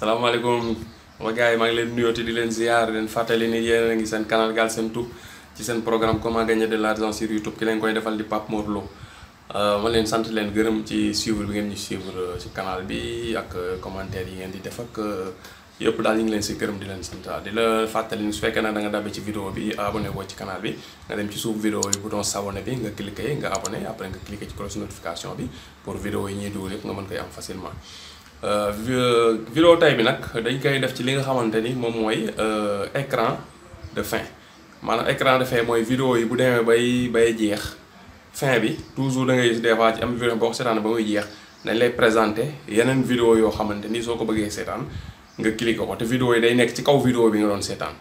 salaamaaleykum sama gars yi maa ngi leen nuyooti di leen ziar leen fàttali ni yéen a ngi seen canal Galsen Tube ci seen programme comment gagner de l'argent sur YouTube ki leen koy defal di Pape Mor Lo ma leen sant leen gërëm ci suivre bi ngeen ñu suivre ci canal bi ak commentaire yi ngeen di def ak yëpp daal ñu ngi leen si gërëm di leen sant di la fàttali ni su fekkee nag da nga dabbe ci vidéo bi abonné woo ci canal bi nga dem ci suuf vidéo bi bouton s'abonner bi nga cliquer nga abonné après nga cliquer ci cloche notification bi pour vidéo yi ñuy dugal yëpp nga mën koy am facilement. Vidéo tay bi nag dañ koy def ci li nga xamante ni moom mooy écran de fin maanaam écran de fin mooy vidéo yi bu demee bay jeex fin bi toujours da ngay des fois ci am vidéo boo ko seetaan ba muy jeex dañ lay présenter yeneen vidéo yoo xamante ni soo ko bëggee seetaan nga cliquer ko te vidéo yi day nekk ci kaw vidéo bi nga doon seetaan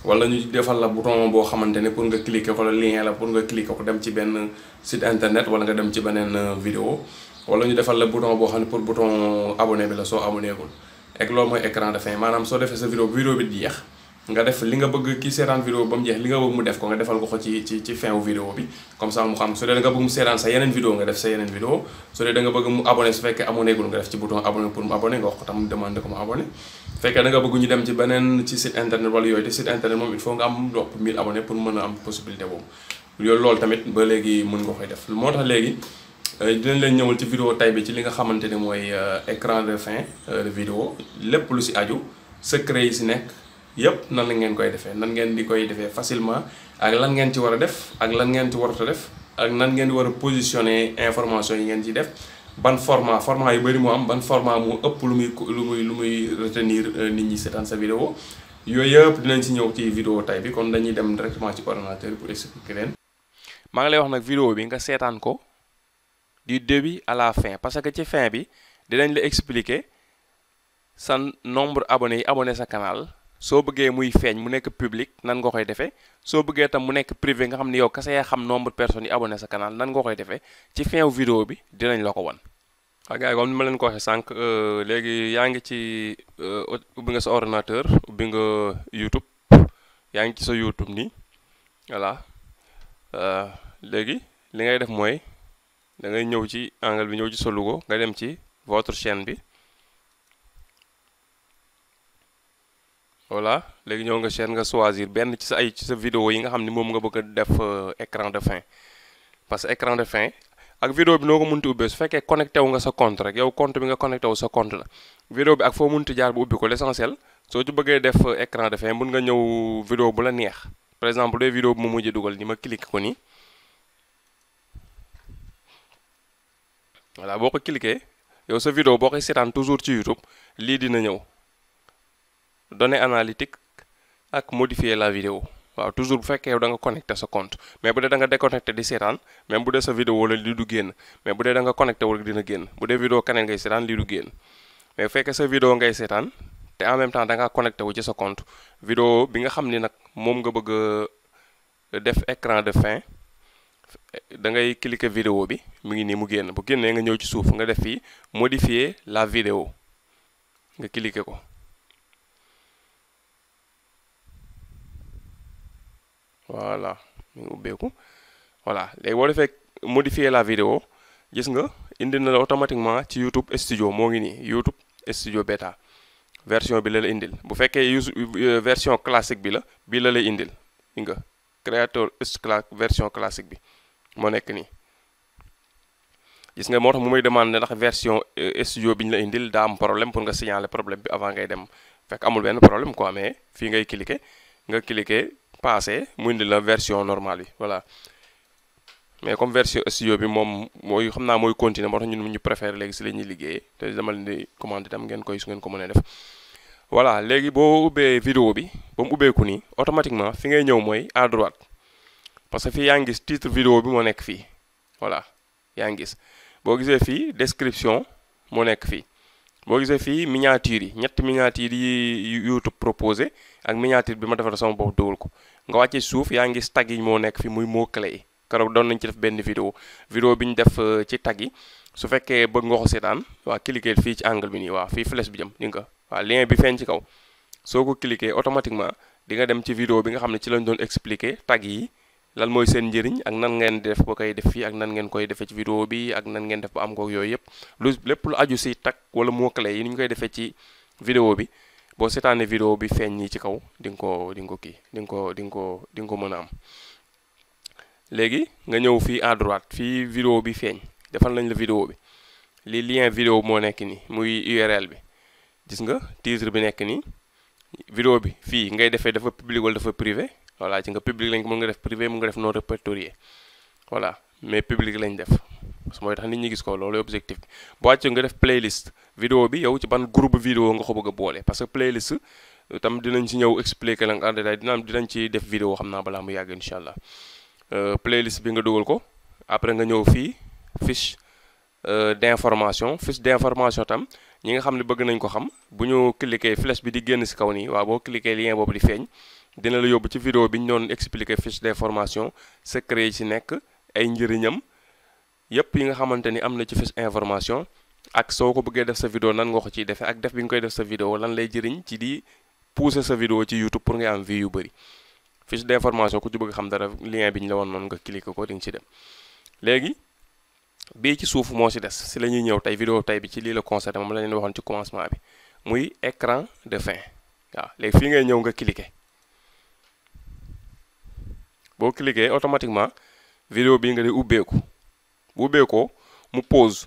wala ñu defal la bouton boo xamante ne pour nga cliquer ko la lien la pour nga cliquer ko dem ci benn site internet wala nga dem ci beneen vidéo wala ñu defal la bouton boo xam ne pour bouton abonné bi la soo abonné gul ak loolu mooy écran de fin maanaam soo defee sa vidéo bi jeex nga def li nga bëgg ki seetaan vidéo ba mu jeex li nga bëgg mu def ko nga defal ko ci fin wu vidéo bi comme ça mu xam su dee da nga bëgg mu seetaan sa yeneen vidéo nga def sa yeneen vidéo su dee da nga bëgg mu abonné su fekkee abonné gul nga def ci bouton abonné pour mu abonné nga wax ko tam demandé ko mu abonné su fekkee da nga bëgg ñu dem ci beneen ci site internet wala yooyu te site internet moom il faut nga am dopp 1000 abonnés pour mën a am possibilité boobu loolu tamit ba léegi mën nga koy def moo tax léegi dinañ leen ñëwal ci vidéo tay bi ci li nga xamante ne mooy écran de fin de vidéo lépp lu si aju secret yi si nekk yépp nan la ngeen koy defee nan ngeen di koy defee facilement ak lan ngeen ci war a def ak lan ngeen ci warut a def ak nan ngeen di war a positionner information yi ngeen ci def ban format yu bëri moo am ban format moo ëpp lu muy retenir nit ñi seetaan sa vidéo yooyu yëpp dinañ si ñëw ci vidéo tay bi kon dañuy dem directement ci ordinateur pour expliquer leen. maa ngi lay wax nag vidéo bi nga seetaan ko du début à la fin parce que ci fin bi dinañ la expliquer sa nombre abonné yi abonné sa canal soo bëggee muy feeñ mu nekk public nan nga koy defee soo bëggee tam mu nekk privé nga xam ne yow kese yaa xam nombre personnes yi abonné sa canal nan nga koy defee ci fin wu vidéo bi dinañ la ko wan. waaw gars yi comme ni ma leen ko waxee sànq léegi yaa ngi ci ubbi nga sa ordinateur ubbi nga YouTube yaa ngi ci sa YouTube nii voilà léegi li ngay def mooy da ngay ñëw ci angle bi ñëw ci sa logo nga dem ci votre chaîne bi. voilà léegi ñëw nga chaîne nga choisir benn ci sa vidéo yi nga xam ni moom nga bëgg a def écran de fin parce que écran de fin ak vidéo bi noo ko munti ubbee su fekkee connecté wu nga sa compte rek yow compte bi nga connecté wu sa compte la vidéo bi ak foo munti jaar bu ubbi ko l'essentiel soo ci bëggee def écran de fin mun nga ñëw vidéo bu la neex par exemple de vidéo bu ma mujjee dugal ni ma cliqué ko nii voilà boo ko cliqué yow sa vidéo boo koy seetaan toujours ci YouTube lii dina ñëw données analytiques ak modifier la vidéo waaw toujours bu fekkee yow da nga connecté sa compte mais bu dee da nga déconnecté di seetaan même bu dee sa vidéo la lii du génn mais bu dee da nga connecté wala dina génn bu dee vidéo keneen ngay seetaan lii du génn mais bu fekkee sa vidéo ngay seetaan te en même temps da nga connecté wu ci sa compte vidéo bi nga xam ni nag moom nga bëgg a def écran de fin da ngay cliquer vidéo bi mu ngi nii mu génn bu génnee nga ñëw ci suuf nga def fii modifier la vidéo nga cliquer ko. voilà mu ngi ubbeeku voilà léegi boo defee modifier la vidéo gis nga indi na la automatiquement ci YouTube studio moo ngi nii YouTube studio bêta version bi la indil bu fekkee version classique bi la bii la lay indil nga créateur version classique bi moo nekk nii gis nga moo tax mu may demande ndax version studio bi ñu la indil daa am problème pour nga signaler problème bi avant ngay dem fekk amul benn problème quoi mais fii ngay cliquer nga cliquer passé mu indi la version normale bi voilà mais comme version studio bi moom mooy xam naa mooy continuer moo tax ñun ñu préfère léegi si la ñuy liggéeyee te dama leen di commandé tam ngeen koy su ngeen ko mënee def voilà léegi boo ubbee vidéo bi ba mu ubbeeku nii automatiquement fi ngay ñëw mooy à droite parce que fii yaa ngi gis titre vidéo bi moo nekk fii voilà yaa ngi gis boo gisee fii description moo nekk fii boo gisee fii miniature yi ñetti miniature yi YouTube proposé ak miniature bi ma defar sama bopp dugal ko nga wàccee suuf yaa ngi gis tag yi moo nekk fi muy mot clé yi keroog doon nañ ci def benn vidéo bi ñu def ci tag yi su fekkee bëgg nga ko seetaan waa cliquer fii ci angle bi nii waaw fii flèche bi jëm di nga waaw lien bi feeñ ci kaw soo ko cliquer automatiquement di nga dem ci vidéo bi nga xam ne ci lañ doon expliquer tag yi lan mooy seen njëriñ ak nan ngeen def ba koy def fii ak nan ngeen koy defee ci vidéo bi ak nan ngeen def ba am ko yooyu yëpp lépp lu aju si tag wala mot clé yi ni ñu koy defee ci vidéo bi boo seetaanee vidéo bi feeñ nii ci kaw di nga ko kii di nga ko mën a am. léegi nga ñëw fii à droite fii vidéo bi feeñ defal nañ la vidéo bi li lien vidéo moo nekk nii muy URL bi gis nga titre bi nekk nii vidéo bi fii ngay defee dafa public wala dafa privé voilà ci nga public lañ ko mën nga def privé mën nga def non répertorié voilà mais public lañ def parce que mooy tax nit ñi gis ko loolu objectif bi boo wàccee nga def playlist vidéo bi yow ci ban groupe vidéo nga ko bëgg a boole parce que playlist tam dinañ ci ñëw expliquer la en détail dinañ ci def vidéo xam naa balaa mu yàgg incha allah playlist bi nga dugal ko après nga ñëw fii fiche d'information tam ñi nga xam ne bëgg nañ ko xam bu ñu cliquer flèche bi di génn ci kaw nii waaw boo cliquer lien boobu di feeñ dina la yóbbu ci vidéo bi ñu doon expliquer fiche d'information secret yi ci nekk ay njëriñam yépp yi nga xamante ni am na ci fiche information ak soo ko bëggee def sa vidéo nan nga ko ciy defee ak def bi nga koy def sa vidéo lan lay jëriñ ci di pousser sa vidéo ci YouTube pour nga am vie yu bëri fiche d'information ku ci bëgg xam dara lien bi ñu la woon noonu nga cliquer ko di nga ci dem léegi bii ci suuf moo ci des si la ñuy ñëw tey vidéo tey bi ci lii la concerné moom la leen waxoon ci commencement bi muy écran de fin waaw léegi fii ngay ñëw nga cliquer boo cliquer automatiquement vidéo bii nga di ubbeeku bu ubbeekoo mu pause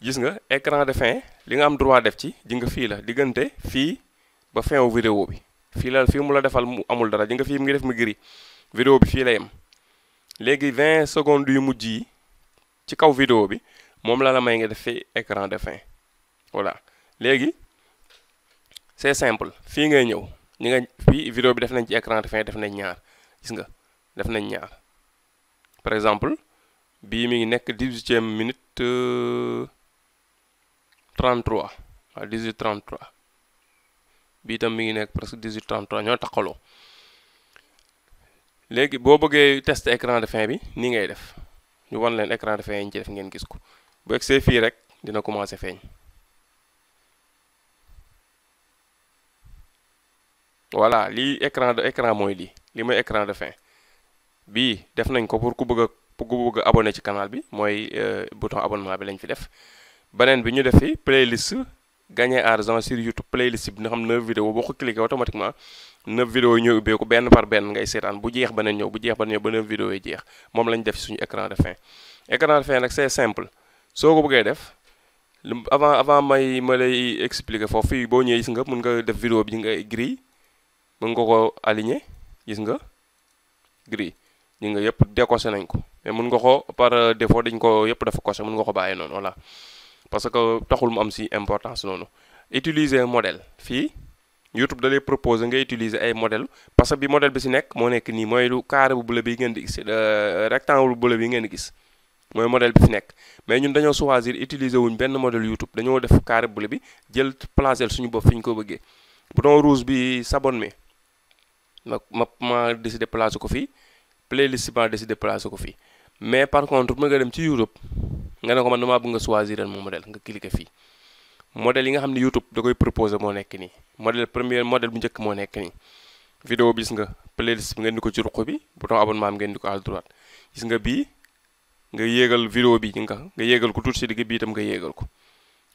gis nga écran de fin li nga am droit def ci ji nga fii la diggante fii ba fin wu vidéo bi fii mu la defal mu amul dara ji nga fii mu ngi def mu giri vidéo bi fii la yem léegi 20 secondes yu mujj yi ci kaw vidéo bi moom la may nga def fi écran de fin voilà léegi c'est simple fii ngay ñëw ñi nga fii vidéo bi def nañ ci écran de fin def nañ ñaar gis nga def nañ ñaar par exemple bii mi ngi nekk 18e minute 33 waaw 18:33 bii tam mi ngi nekk presque 18:33 ñoo taqaloo léegi boo bëggee tester écran de fin bi nii ngay def ñu wan leen écran de fin yi ñu ci def ngeen gis ko bu egsee fii rek dina commencer feeñ voilà lii écran mooy lii mooy écran de fin bii def nañ ko pour ku bëgg a abonné ci canal bi mooy bouton abonnement bi lañ fi def beneen bi ñu def fi playlist gagner argent sur YouTube playlist bi nga xam 9 vidéo boo ko cliquer automatiquement 9 vidéo yi ñooy ubbeeku benn par benn ngay seetaan bu jeex beneen ñëw bu jeex beneen ñëw ba 9 vidéo yi jeex moom lañ def ci suñu écran de fin écran de fin nag c'est simple soo ko bëggee def avant ma lay expliquer foofu fii boo ñëwee gis nga mën nga def vidéo bi nga gris mën nga ko aligner gis nga gris ñi nga yëpp décoché nañ ko mais mën nga ko par défaut dañ ko yëpp dafa coché mën nga ko bàyyi noonu voilà parce que taxul mu am si importance noonu utiliser modèle fii YouTube da lay proposer nga utiliser ay modèle parce que bi modèle bi si nekk moo nekk nii mooy lu carré bu bleu bi ngeen di gis rectangle bu bleu bi ngeen di gis mooy modèle bi fi nekk mais ñun dañoo choisir utiliser wuñ benn modèle YouTube dañoo def carré bu bleu bi jël placer suñu bopp fi ñu ko bëggee bouton rouge bi s'abonner ma décidé placer ko fii playlist ba décidé placer ko fii mais par contre mën nga dem ci YouTube nga ne ko man damaa bëgg nga choisir mo modèle nga cliquer fii modèle yi nga xam ne YouTube da koy proposer moo nekk nii modèle bu njëkk moo nekk nii vidéo bi gis nga playlist bi ngeen di ko ci ruq bi bouton abonnement bi ngeen di ko à droite gis nga bii nga yéegal vidéo bi nga yéegal ko tuuti si digg bii itam nga yéegal ko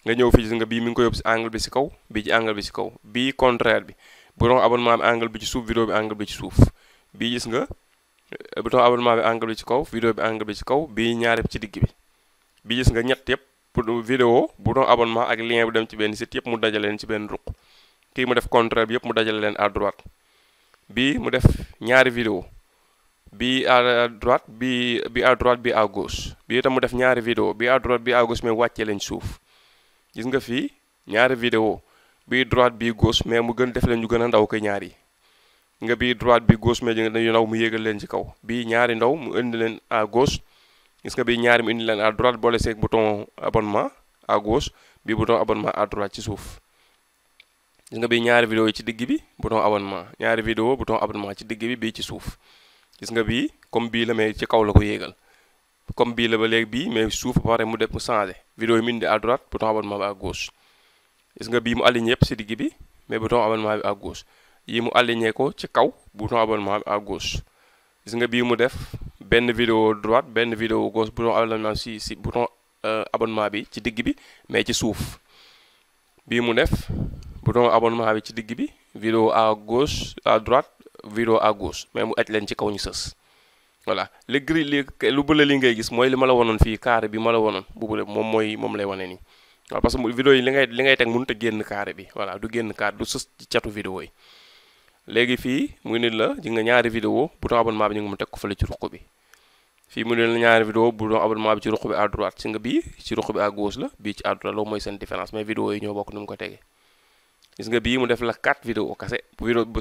nga ñëw fii gis nga bii mi ngi ko yóbbu si angle bi si kaw bii ci angle bi si kaw bii contraire bi bouton abonnement bi angle bi ci suuf vidéo bi angle bi ci suuf bii gis nga bouton abonnement bi angle bi ci kaw vidéo bi angle bi ci kaw bii ñaari ci digg bi gis nga ñett yëpp pour vidéo bouton abonnement ak lien bu dem ci benn site yëpp mu dajale leen ci benn ruq kii mu def contraire bi yëpp mu dajale leen à droite bii mu def ñaari vidéo bii à droite bi à droite bi à gauche bii itam mu def ñaari vidéo bii à droite bi à gauche mais wàccee leen suuf gis nga fii ñaari vidéo bii droite bii gauche mais mu gën def leen ñu gën a ndaw ko ñaar yi nga bii droite bi gauche mais dañu ndaw mu yéegal leen ci kaw bii ñaari ndaw mu indi leen à gauche gis nga bii ñaari mu indi leen à droite boole seeg bouton abonnement à gauche bii bouton abonnement à droite ci suuf gis nga bii ñaari vidéo yi ci digg bi bouton abonnement ñaari vidéo bouton abonnement ci digg bi bii ci suuf gis nga bii comme bii la mais ci kaw la ko yéegal comme bii la ba léegi bii mais suuf ba pare mu def mu changé vidéo yi mu indi à droite bouton abonnement bi à gauche gis nga bii mu aligné yëpp ci digg bi mais bouton abonnement bi à gauche yi mu aligné ko ci kaw bouton abonnement bi à gauche gis nga bii mu def benn vidéo droite benn vidéo gauche bouton abonnement si bouton abonnement bi ci digg bi mais ci suuf bii mu def bouton abonnement bi ci digg bi, vidéo à gauche à droite, vidéo à gauche, mais mu aj leen ci kaw ñu sës. voilà li gris li lu bële li ngay gis mooy li ma la wonoon fii carré bi ma la wonoon bu bële moom lay wane nii. waaw parce que vidéo yi li ngay teg mënut a génn carré bi, voilà du génn carré du sës ci catu vidéo yi. léegi fii mu nit la ji nga ñaari vidéo bouton abonnement bi ñu ngi mu teg ko fële ci ruq bi. fii mu ne la ñaari vidéo bouton abonnement bi ci ruq bi à droite si nga bii ci ruq bi à gauche la, bii ci à droite loolu mooy seen différence, mais vidéo yi ñoo bokk nu mu ko tegee. gis nga bii mu def la 4 vidéo kase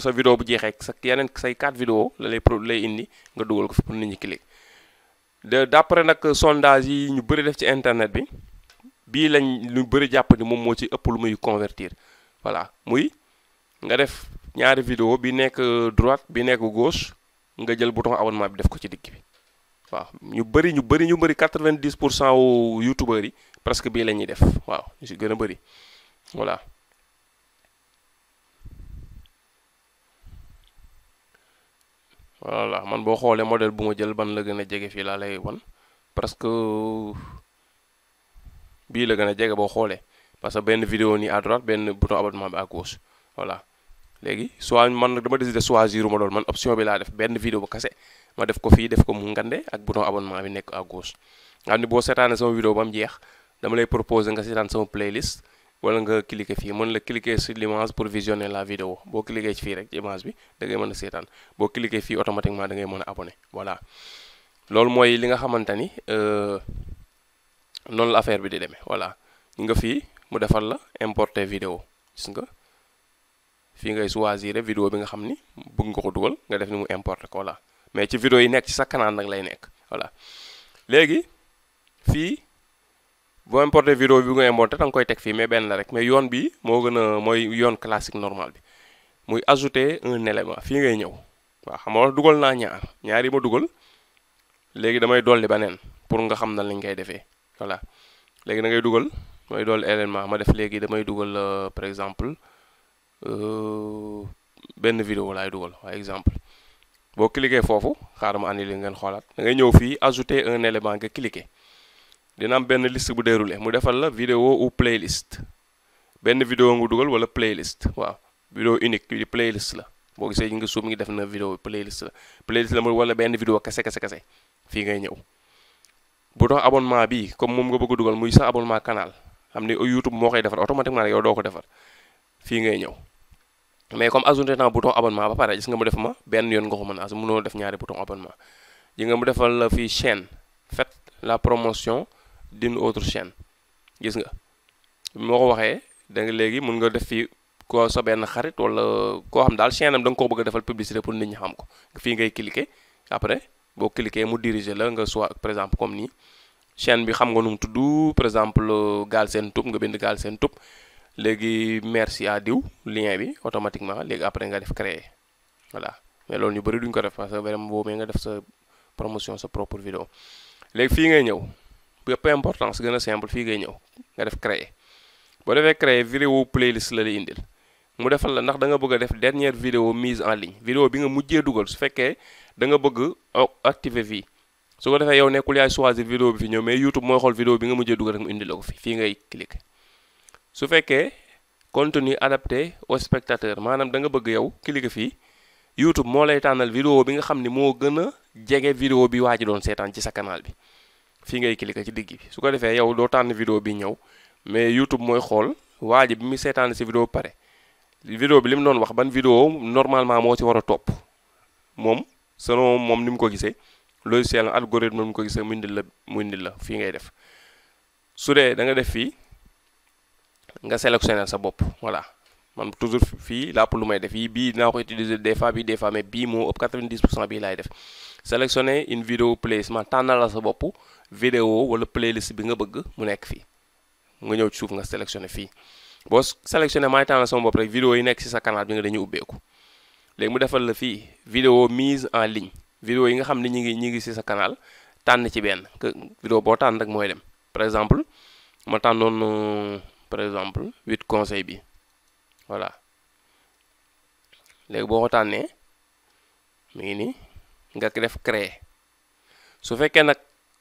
sa vidéo bu jeexee sa yeneen say 4 vidéo la lay indi nga dugal ko fi pour nit ñi cliquer. d'après nag sondage yi ñu bëri def ci internet bi bii lañ lu bëri jàpp ni moom moo ci ëpp lu muy convertir. voilà muy nga def ñaari vidéo bi nekk droite bi nekk gauche nga jël bouton abonnement bi def ko ci digg bi. waaw ñu bëri 90% wu youtubeurs yi presque bii la ñuy def, waaw ñu si gën a bëri voilà. voilà man boo xoolee modèle bu ma jël ban la gën a jege fii laa lay wan presque bii la gën a jege boo xoolee parce que benn vidéo nii à droite benn bouton abonnement bi à gauche. voilà léegi soit man nag dama décidé choisir ma loolu, man option bi laa def benn vidéo bu kase ma def ko fii def ko mu ngande ak bouton abonnement bi nekk à gauche. nga xam ni boo seetaanee sama vidéo ba mu jeex dama lay proposer nga seetaan sama playlist wala nga cliquer fii mën la cliquer sur l'image pour visionner la vidéo. boo cliquer ci fii rek image bi da ngay mën a seetaan, boo cliquer fii automatiquement da ngay mën a abonné. voilà loolu mooy li nga xamante ni noonu la affaire bi di demee. voilà nga fii mu defal la importer vidéo, gis nga fii ngay choisir vidéo bi nga xam ni bëgg nga ko dugal nga def ni mu importer ko. voilà mais ci vidéo yi nekk ci sa canal nag lay nekk. voilà léegi fii boo importer vidéo bi nga importer da nga koy teg fii mais benn la rek, mais yoon bi moo gën a mooy yoon classique normal bi muy ajouter un élément. fii ngay ñëw waaw xam nga dugal naa ñaar yi ma dugal léegi damay dolli beneen pour nga xam na lañ koy defee. voilà léegi da ngay dugal mooy dolli élément ma def léegi damay dugal par exemple benn vidéo laay dugal par exemple. boo cliquer foofu xaaral ma andi li ngeen xoolaat da ngay ñëw fii ajouter un élément nga cliquer dina am benn liste bu déroulé mu defal la vidéo ou playlist. benn vidéo nga dugal wala playlist. waaw vidéo unique bi playlist la boo gisee nga suuf ngi def na vidéo playlist la wala benn vidéo kese fii ngay ñëw. bouton abonnement bi comme moom nga bëgg a dugal muy sa abonnement canal xam ni YouTube moo koy defar automatiquement yow doo ko defar fii ngay ñëw. mais comme ajouté naa bouton abonnement ba pare gis nga mu def ma benn yoon nga ko mën a mënoo def ñaari bouton abonnement. yi nga mu defal la fii chaîne faites la promotion d'une autre chaîne. gis nga moo ko waxee da nga léegi mun nga def fii ko sa benn xarit wala koo xam daal chaîne am da nga koo bëgg a defal publicité pour nit ñi xam ko. fii ngay cliquer après boo cliquer mu diriger la nga soit par exemple comme nii chaîne bi xam nga nu mu tudd par exemple Galsen Tube nga bind Galsen Tube. léegi merci à diw lien bi automatiquement léegi après nga def créer. voilà mais loolu ñu bëri duñ ko def parce que vraiment boobu nga def sa promotion sa propre vidéo. léegi fii ngay ñëw peu importance gën a simple fii ngay ñëw nga def créer boo defee créer vidéo playlist la lay indil mu defal la ndax da nga bëgg a def dernière vidéo mise en ligne vidéo bi nga mujjee dugal su fekkee da nga bëgg activer fii su ko defee yow nekkul yaay choisir vidéo bi fi ñëw mais YouTube mooy xool vidéo bi nga mujjee dugal rek mu indil la ko fii ngay cliquer. su fekkee contenu adapté au spectateur maanaam da nga bëgg yow cliquer fii YouTube moo lay tànnal vidéo bi nga xam ni moo gën a jege vidéo bi waa ji doon seetaan ci sa canal bi fii ngay cliquer ci digg bi su ko defee yow doo tànn vidéo bi ñëw mais YouTube mooy xool waa ji bi muy seetaan si vidéo pare vidéo bi li mu doon wax ban vidéo normalement moo ci war a topp moom selon moom ni mu ko gisee logiciel algorithme ni mu ko gisee mu indil la fii ngay def su dee da nga def fii nga sélectionner sa bopp. voilà man toujours fii lépp lu may def yi bii dinaa ko utiliser des fois mais bii moo ëpp 90% bii laay def sélectionner une vidéo playlist man tànnal la sa bopp vidéo wala playlist bi nga bëgg mu nekk fii nga ñëw ci suuf nga sélectionner fii boo sélectionner maay tànnal sama bopp rek vidéo yi nekk ci sa canal bi nga dañuy ubbeeku léegi mu defal la fii vidéo mise en ligne vidéo yi nga xam ne ñi ngi ci sa canal tànn ci benn vidéo boo tànn rek mooy dem par exemple ma tànnoon par exemple 8 conseils bi voilà léegi boo ko tànnee mi ngi nii nga def créer su fekkee nag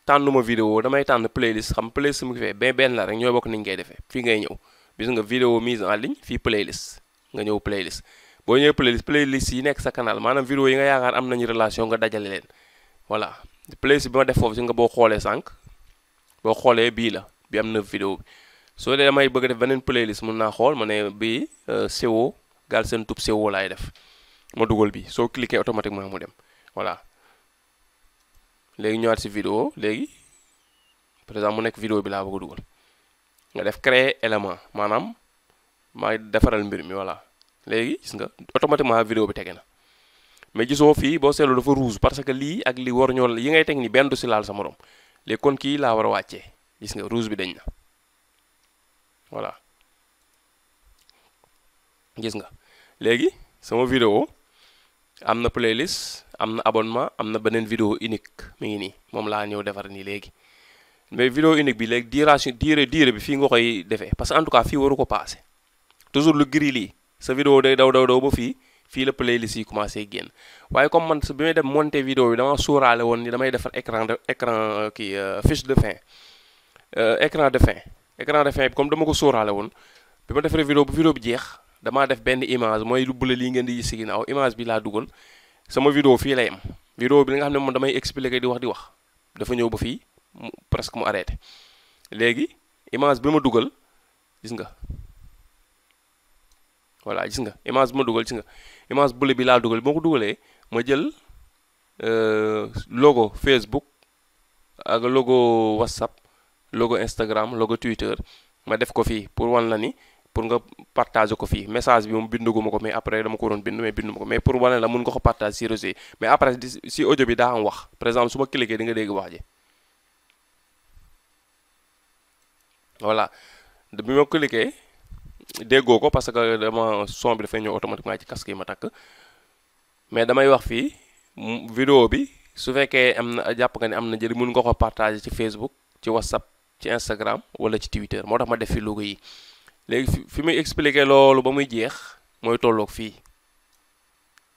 tànnuma vidéo damay tànn playlist xam playlist mu ngi fee benn la rek ñooy bokk ni ñu koy defee fii ngay ñëw gis nga vidéo mise en ligne fii playlist nga ñëw playlist boo ñëwee playlist yi nekk sa canal maanaam vidéo yi nga yaakaar am nañu relation nga dajale leen voilà playlist bi ma def foofu si nga boo xoolee sànq boo xoolee bii la bi am na vidéo bi soo dee damay bëgg a def beneen playlist mun naa xool ma ne bii SEO Galsen Tube SEO laay def ma dugal bi soo cliquer automatiquement mu dem voilà léegi ñëwaat si vidéo léegi par exemple mu nekk vidéo bi laa bëgg a dugal nga def créer élément maanaam maay defaral mbir mi voilà léegi gis nga automatiquement vidéo bi tege na mais gisoo fii boo seetlu dafa rouge parce que lii ak li war ñoo yi ngay teg ni benn du si laal sa morom léegi kon kii laa war a wàccee gis nga rouge bi dañ na voilà gis nga léegi sama vidéo am na playlist am na abonnement am na beneen vidéo unique mi ngi nii moom laa ñëw defar nii léegi mais vidéo unique bi léegi durée bi fii nga koy defee parce que en tout cas fii waru ko passé toujours lu gris lii sa vidéo day daw ba fii la playlist yi commencé génn waaye comme man bi may dem monter vidéo bi dama sóoraale woon ni damay defar écran fiche de fin écran de fin bi comme dama ko sóoraale woon bi ma defaree vidéo bu vidéo bi jeex damaa def benn image mooy lu bële lii ngeen di gis si ginnaaw image bi laa dugal sama vidéo fii lay am vidéo bi li nga xam ne moom damay expliquer di wax dafa ñëw ba fii presque mu arrêté léegi image bi ma dugal gis nga voilà gis nga image bi ma dugal gis nga image bële bi laa dugal bi ma ko dugalee ma jël logo Facebook ak logo WhatsApp logo Instagram logo Twitter ma def ko fii pour wan la ni pour nga partager ko fii message bi moom binduguma ko mais après dama ko doon bind mais binduma ko mais pour wane la mun nga ko partager si réseau yi mais après si audio bi daa am wax par exemple su ma cliquer di nga dégg wax ji voilà bi ma cliquer déggoo ko parce que dama son bi dafay ñëw automatiquement ci casque yi ma takk mais damay wax fii vidéo bi su fekkee am na jàpp nga ne am na njëriñ mun nga ko partager ci Facebook ci WhatsApp ci Instagram wala ci Twitter moo tax ma def fi logo yi léegi fi muy expliquer loolu ba muy jeex mooy tolloog fii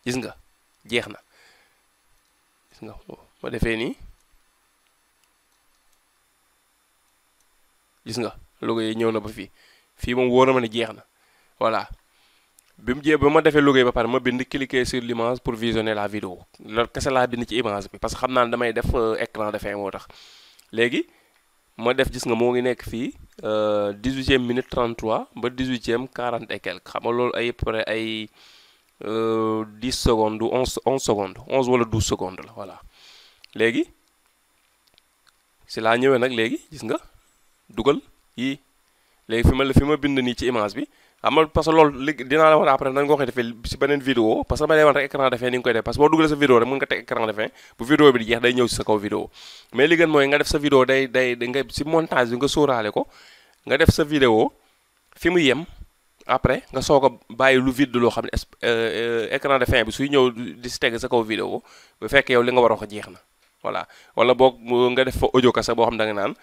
gis nga jeex na gis nga ma defee nii gis nga logo yi ñëw na ba fii moom wóor na ma ne jeex na voilà bi mu ba ma defee logo yi ba pare ma bind cliquer sur l'image pour visionner la vidéo loolu kese laa bind ci image bi parce que xam naa ne damay def écran de fin moo tax léegi ma def gis nga moo ngi nekk fii 18e minute 33 ba 18e 40 et quelque xam nga loolu ay près ay 10 secondes ou 11 secondes 11 wala 12 secondes la voilà léegi si laa ñëwee nag léegi gis nga dugal yii léegi fi ma bind nii ci image bi xam nga parce que loolu li dinaa la wax après nan nga koy defee si beneen vidéo parce que dama lay wan rek écran de fin ni nga koy def parce que boo dugalee sa vidéo rek mën nga teg écran de fin bu vidéo bi di jeex day ñëw si sa kaw vidéo mais li gën mooy nga def sa vidéo day nga si montage bi nga sóoraale ko nga def sa vidéo fi mu yem après nga soog a bàyyi lu vide loo xam ne écran de fin bi suy ñëw di si teg sa kaw vidéo bu fekkee yow li nga war a wax jeex na voilà wala boog nga def fa audio kasa boo xam da nga naan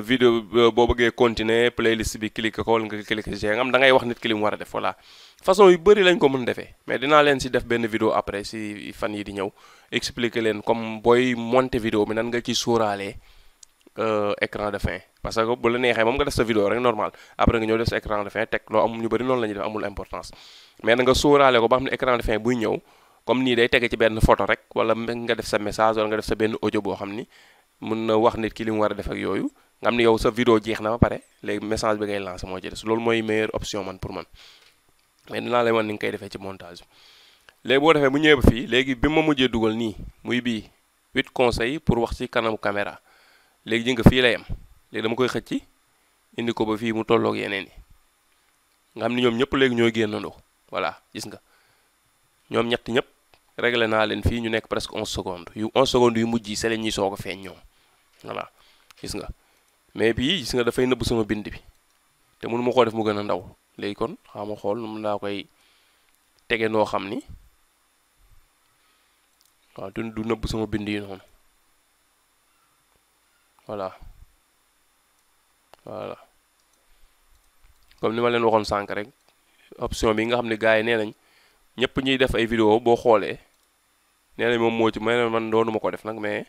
vidéo boo bëggee continuer playlist bi cliquer ko wala nga cliquer g nga am da ngay wax nit ki li mu war a def voilà façon yu bëri lañ ko mën defee mais dinaa leen si def benn vidéo après si fan yi di ñëw expliquer leen comme booy monter vidéo bi nan nga ci sóoraalee écran de fin parce que bu la neexee moom nga def sa vidéo rek normal après nga ñëw def sa écran de fin teg loo am ñu bëri noonu la ñuy def amul importance mais na nga sóoraale ko ba xam ne écran de fin buy ñëw comme nii day tege ci benn photo rek wala nga def sa message wala nga def sa benn audio boo xam ni mun na wax nit ki li mu war a def ak yooyu nga xam ni yow sa vidéo jeex na ba pare léegi message bi ngay lancer moo ci des loolu mooy meilleure option man pour man mais dinaa lay wan ni nga koy defee ci montage léegi boo defee bu ñëwee ba fii léegi bi ma mujjee dugal nii muy bii 8 conseils pour wax ci kanamu caméra léegi ji nga fii lay am léegi dama koy xëcc indi ko ba fii mu tolloog yeneen yi nga xam ni ñoom ñëpp léegi ñooy génnandoo voilà gis nga ñoom ñett ñëpp réglé naa leen fii ñu nekk presque 11 secondes yu 11 secondes yu mujj yi c'est la ñuy soog a feeñ ñoom voilà gis nga mais bii gis nga dafay nëbb sama bind bi te mënu ma koo def mu gën a ndaw léegi kon xaw ma xool nu laa koy tege noo xam ni waaw du nëbb sama bind yi noonu voilà comme ni ma leen waxoon sànq rek option bi nga xam ne gars yi nee nañ ñëpp ñuy def ay vidéo boo xoolee nee nañ moom moo ci man doonu ma ko def nag mais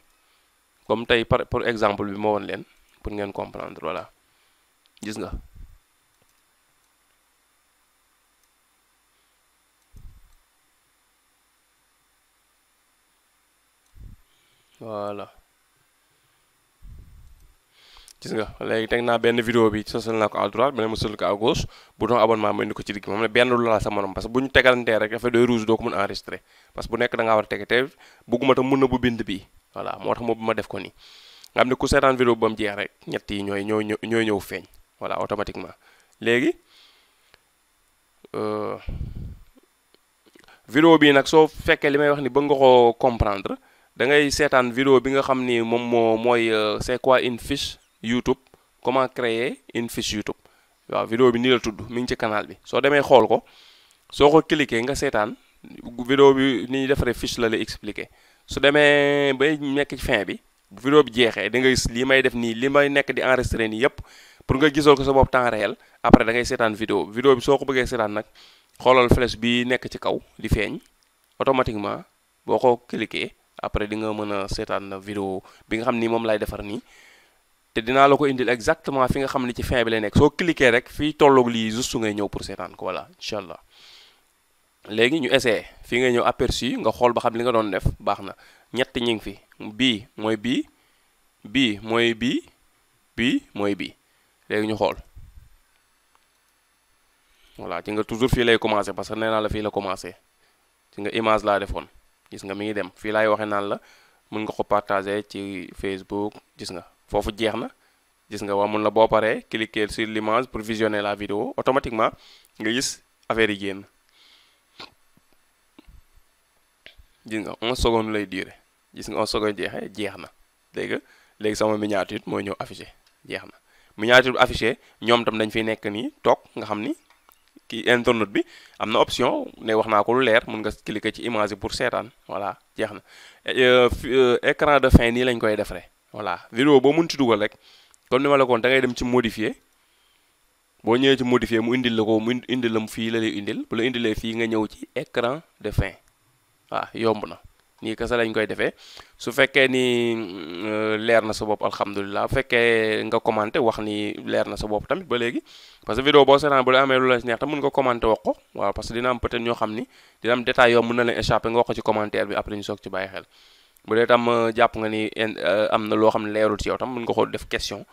comme tey pour exemple bi ma woon leen pour ngeen comprendre voilà gis nga voilà gis nga léegi teg naa benn vidéo bi sosal naa ko à droite beneen ma sosal ko à gauche bouton abonnement ma indi ko ci digg moom ne benn lu la sa morom parce que bu ñu tegalantee rek dafay doy rouge doo ko mën enregistrer parce que bu nekk da ngaa war a tege te bugguma tam mun na bu bind bii voilà moo tax ma def ko nii nga xam ne ku seetaan vidéo ba mu jeex rek ñett yi ñooy ñëw feeñ voilà automatiquement léegi vidéo bii nag soo fekkee li may wax ni bëgg nga ko comprendre da ngay seetaan vidéo bi nga xam ni moom mooy c'est quoi une fiche YouTube comment créer une fiche YouTube waaw vidéo bi nii la tudd mi ngi ci canal bi soo demee xool ko soo ko cliquer nga seetaan vidéo bi ni ñuy defaree fiche la lay expliquer su demee bay nekk ci fin bi bu vidéo bi jeexee da nga gis li may def nii li may nekk di enregistrer nii yépp pour nga gisal ko sa bopp temps réel après da ngay seetaan vidéo bi soo ko bëggee seetaan nag xoolal flèche bi nekk ci kaw di feeñ automatiquement boo ko cliquer après di nga mën a seetaan vidéo bi nga xam ni moom lay defar nii te dinaa la ko indil exactement fi nga xam ni ci fin bi lay nekk soo cliquer rek fii tolloog lii juste ngay ñëw pour seetaan ko voilà incha allah léegi ñu essayé fii ngay ñëw aperçu nga xool ba xam li nga doon def baax na ñett ñi ngi fi bii mooy bii bii mooy bii bii mooy bii léegi ñu xool voilà ci nga toujours fii lay commencé parce que nee naa la fii la commencé ci nga image laa defoon gis nga mi ngi dem fii laay waxe naan la mën nga ko partager ci Facebook gis nga foofu jeex na gis nga waa mun la boo paree cliquer sur l'image pour visionner la vidéo automatiquement nga gis affaire yi génn gis nga 11 secondes lay durer gis nga 11 secondes jeex na léegi sama miniature mooy ñëw affiché jeex na miniature bi affiché ñoom tam dañ fiy nekk nii toog nga xam ni kii internet bi am na option ne wax naa ko lu leer mun nga cliquer ci image yi pour seetaan voilà jeex na écran de fin nii lañ koy defaree voilà vidéo boo mun ci dugal rek comme ni ma la ko woon da ngay dem ci modifier boo ñëwee ci modifier mu indil la ko mu indil la mu fii la lay indil bu la indilee fii nga ñëw ci écran de fin waaw yomb na nii kese lañ koy defee su fekkee ni leer na sa bopp alhamdulilah bu fekkee nga commenté wax ni leer na sa bopp tamit ba léegi parce que vidéo boo seetaan bu la amee lu la neex tam mën nga commenté wax ko waaw parce que dina am peut-être ñoo xam ni dina am détail yoo mën na leen échappé nga wax ko ci commentaire bi après ñu soog ci bàyyi xel bu dee tam jàpp nga ni am na loo xam ne leerul ci yow tam mën nga ko def question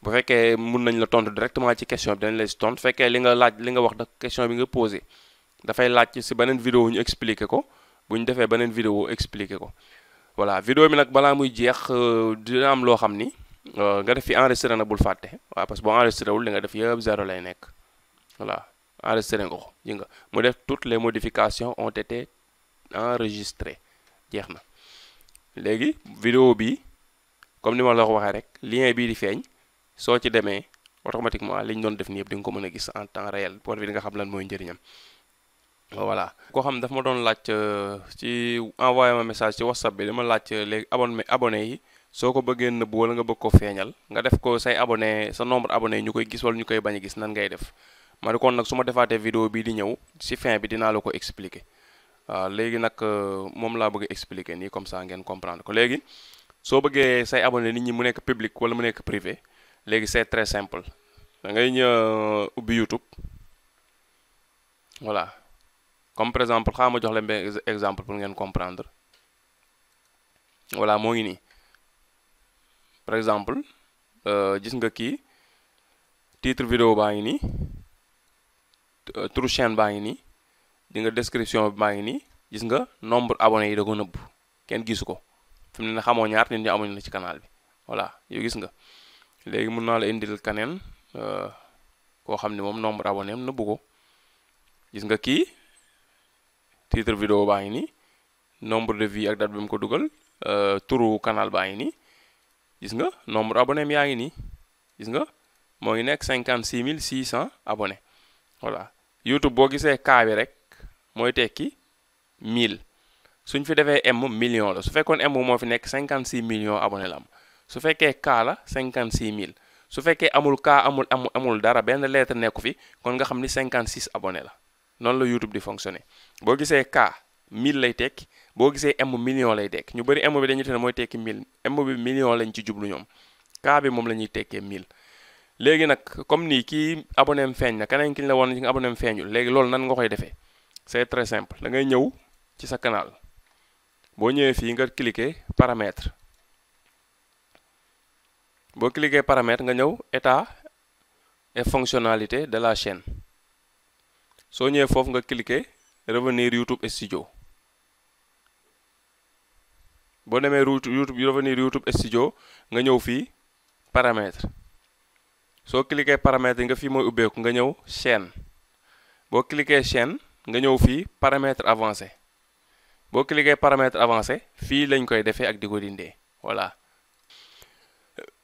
bu fekkee mun nañ la tontu directement ci question bi dañ lay si tontu fekkee li nga laaj li nga wax da question bi nga posé dafay laaj si beneen vidéo ñu expliqué ko bu ñu defee beneen vidéo expliqué ko voilà vidéo bi nag balaa muy jeex dina am loo xam ni nga def fi enregistré nag bul fàtte waaw parce que boo enregistré wul li nga def yëpp zéro lay nekk voilà enregistré nga ko ji nga mu def toutes les modifications ont été enregistrées jeex na léegi vidéo bi comme ni ma la ko waxee rek lien bii di feeñ soo ci demee automatiquement li ñu doon def nii yëpp di nga ko mën a gis en temps réel pour bi di nga xam lan mooy njëriñam voilà koo xam daf ma doon laaj ci envoyé ma message ci WhatsApp bi dama laaj léegi abonné yi soo ko bëggee nëbbu wala nga bëgg ko feeñal nga def ko say abonné sa nombre abonné ñu koy gis wala ñu koy bañ a gis nan ngay def ma ne kon nag su ma defaatee vidéo bii di ñëw ci fin bi dinaa la ko expliquer waaw léegi nag moom laa bëgg a expliquer nii comme ça ngeen comprendre ko léegi soo bëggee say abonné nit ñi mu nekk public wala mu nekk privé léegi c'est très simple da ngay ñëw ubbi YouTube voilà comme par exemple xaaral ma jox leen benn exemple pour ngeen comprendre voilà moo ngi nii par exemple gis nga kii titre vidéo baa ngi nii turu chaîne baa ngi nii di nga description bi baa ngi nii gis nga nombre abonné yi da ko nëbb kenn gisu ko fi mu ne xamoo ñaar nit ñi amuñu la ci canal bi voilà yow gis nga léegi mun naa la indil kaneen koo xam ne moom nombre abonné am nëbbu ko gis nga kii titre vidéo baa ngi nii nombre de vues ak date bi mu ko dugal turu canal baa ngi nii gis nga nombre abonné am yaa ngi nii gis nga moo ngi nekk 56 600 abonnés voilà YouTube boo gisee K bi rek mooy tekki 1000 suñ fi defee M million la su fekkoon M moo fi nekk 56 millions abonnés la am su fekkee K la 56000 su fekkee amul K amul dara benn lettre nekku fi kon nga xam ni 56 abonnés la noonu la YouTube di fonctionner boo gisee K 1000 lay tekki boo gisee M million lay tekki ñu bëri M bi dañuy te ne mooy tekki 1000 M bi million lañ ci jublu ñoom K bi moom la ñuy tekkee 1000 léegi nag comme nii kii abonné am feeñ na keneen ki ñu la woon ci nga abonné am feeñul léegi loolu nan nga koy defee c'est très simple da ngay ñëw ci sa canal boo ñëwee fii nga cliquer paramètre boo cliquer paramètre nga ñëw état et fonctionnalité de la chaîne soo ñëwee foofu nga cliquer revenir YouTube Studio boo demee revenir YouTube Studio nga ñëw fii paramètre soo cliquer paramètre yi nga fii mooy ubbeeku nga ñëw chaîne boo cliquer chaîne nga ñëw fii paramètre avancé boo cliquer paramètre avancé fii lañ koy defee ak di ko dindee voilà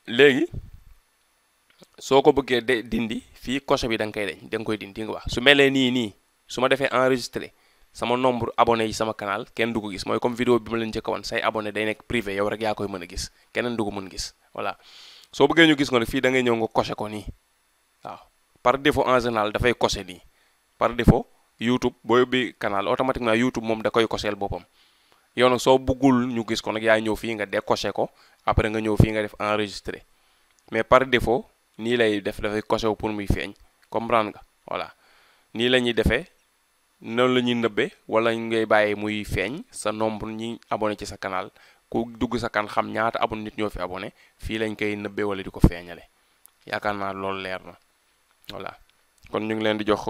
léegi soo ko bëggee dindi fii coché bi da nga koy dindi nga wax su melee nii su ma defee enregistré sama nombre abonné yi sama canal kenn du ko gis mooy comme vidéo bi ma leen njëkk a wan say abonné day nekk privé yow rek yaa koy mën a gis keneen du ko mën gis voilà soo bëggee ñu gis ko nag fii da ngay ñëw nga coché ko nii waaw par défaut en général dafay coché nii par défaut YouTube booy ubbi canal automatiquement YouTube moom da koy coséel boppam yow nag soo bëggul ñu gis ko nag yaay ñëw fii nga décoché ko après nga ñëw fii nga def enregistré mais par défaut nii lay def dafay coché wu pour muy feeñ comprendre nga voilà nii la ñuy defee noonu la ñuy nëbbee wala ngay bàyyi muy feeñ sa nombre ñi abonné ci sa canal ku dugg sa kan xam ñaata abonné nit ñoo fi abonné fii lañ koy nëbbee wala di ko feeñale yaakaar naa loolu leer na voilà kon ñu ngi leen di dox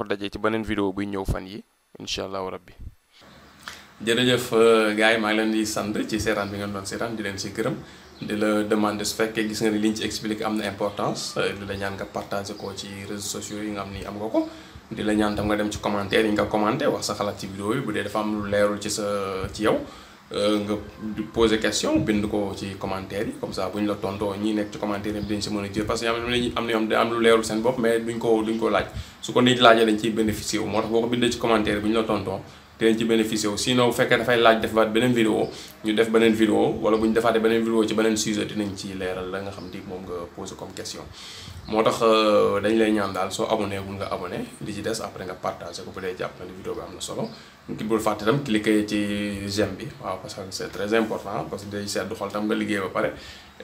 daje ci beneen vidéo buy ñëw fan yi incha allahu rabbi jërëjëf gars yi maa ngi leen di sant ci seetaan bi ngeen doon seetaan di leen si gërëm di la demander su fekkee gis nga ni liñ ci expliqué am na importance di la ñaan nga partager ko ci réseaux sociaux yi nga xam ni am nga ko di la ñaan tam nga dem ci commentaire yi nga commenté wax sa xalaat ci vidéo yi bu dee dafa am lu leerul ci yow nga poser question bind ko ci commentaire yi comme ça bu ñu la tontoo ñi nekk ci commentaire yi dañ si mën a jël parce que am lu leerul seen bopp mais duñ ko laaj su ko nit laajee dañ ciy bénéficier wu moo tax boo ko bindee ci commentaire bu ñu la tontoo te dañ ci bénéficier wu sinon bu fekkee dafay laaj defaat beneen vidéo ñu def beneen vidéo wala bu ñu defaatee beneen vidéo ci beneen sujet dinañ ci leeral la nga xam ni moom nga poser comme question moo tax dañ lay ñaan daal soo abonné wul nga abonné li ci des après nga partagé ko bu dee jàpp na ni vidéo bi am na solo ki bul fàtte tam cliquer ci j'aime bi waaw parce que c'est très important parce que day seddu xol tam nga liggéey ba pare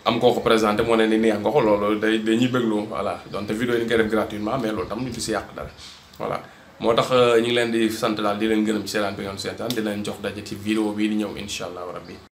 am koo ko présenté moo ne ni neex nga ko loolu dañuy bëggloo voilà donte vidéo yi ñu koy def gratuitement mais loolu tam ñu fi si yàq dara voilà moo tax ñu ngi leen di sant daal di leen gërëm ci seetaan bi ngeen seetaan di leen jox daje ci vidéo bii di ñëw incha allah rabbi